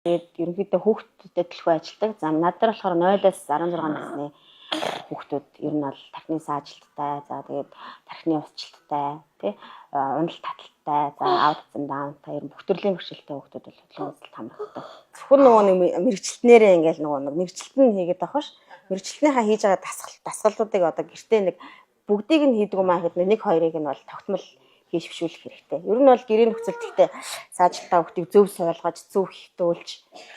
Тэгээд ерөнхийдөө хүүхдүүдэд төлхөө ажилладаг. За, над дээр болохоор 0-оос 16 насны хүүхдүүд ер нь бол тархины саажилттай, за, тэгээд тархины усчлалтай, тий, унал таталтай, за, аутизм, даунтай, ер нь бүх төрлийн бэрхшээлтэй хүүхдүүд бол хөдөлгөөн онцлолд хамрагддаг. Зөвхөн нөгөө нэг мэргэжилтнээрээ ингээл нөгөө нэг мэргэжилт нь хийгээд байгаа ш. Мэргэжилтнийхаа хийж байгаа дасгалуудыг одоо гэртээ нэг бүгдийг нь хийдэг юм аа гэхэд нэг хоёрыг нь бол тогтмол хийж бишүүлэх хэрэгтэй. Ер нь бол гэрээ нөхцөлд гэхдээ саажилттай хүүхдийг зөв суулгаж, зөв хөвтүүлж,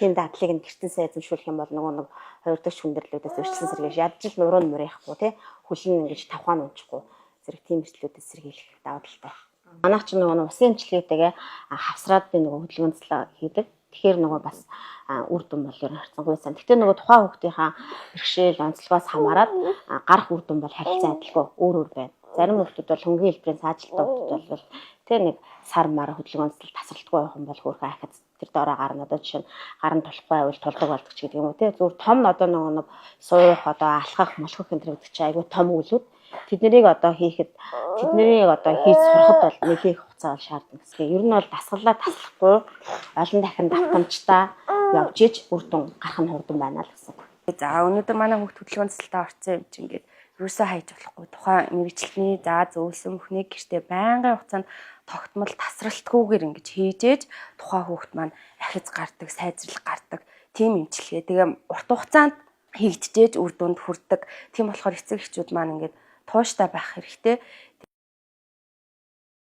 тийм дадлыг нь гэртээ сайн эзэмшүүлэх юм бол нөгөө нэг хоёр дахь шүндэрлүүдээс өрчлөн сэргийлж, ядаж л нуруу нь мурийхгүй, тий, хөл нь ингэж тавхаа нь унчихгүй зэрэг тийм эрсдлүүдээс сэргийлэх давуу талтай. Манайх ч нөгөө усын эмчилгээтэйгээ хавсраад би нөгөө хөдөлгөөн онцлог хийдэг. Тэгэхээр нөгөө бас үр дүн бол ер нь харьцангуй сайн. Гэхдээ нөгөө тухайн хүүхдийнхаа бэрхшээл, онцлогоос хамаарат гарах үр дүн бол харилцан адилгүй өөр өөр байна. Зарим хүүхдүүд бол хөнгөн хэлбэрийн саажилттай хүүхдүүд бол тэр нэг сар мар хөдөлгөөн онцлог тасралтгүй байх юм бол хөөрхөн ахиц тэр доороо гарна. Одоо жишээ нь гар нь тулахгүй байвал тулдаг болдог ч гэдэг юм уу, тий. Зүгээр том одоо нөгөө нэг суух, одоо алхах, молхох энэ гэдэг чинь айгүй том үйлүүд. Тэднийг одоо хийхэд, тэднийг одоо хийж сурахад бол нэлээх хугацаа бол шаардна гэсэн. Ер нь бол дасгалаа таслахгүй олон дахин давтамжтай явж иж үр дүн гарах нь хурдан байна л гэсэн. За, өнөөдөр манай хүүхд хөдөлгөөн онцлолтод орсон юм чинь ингээд юусоо хайж болохгүй, тухайн мэргэжилтний за зөвлөсөн бүхнийг гэртээ байнгын хугацаанд тогтмол тасралтгүйгээр ингэж хийж ээж тухайн хүүхд маань ахиц гардаг, сайжрал гардаг тийм эмчилгээ. Тэгээ урт хугацаанд хийгдчихээж үр дүнд хүрдэг. Тийм болохоор эцэг эхчүүд маань ингээд тууштай байх хэрэгтэй.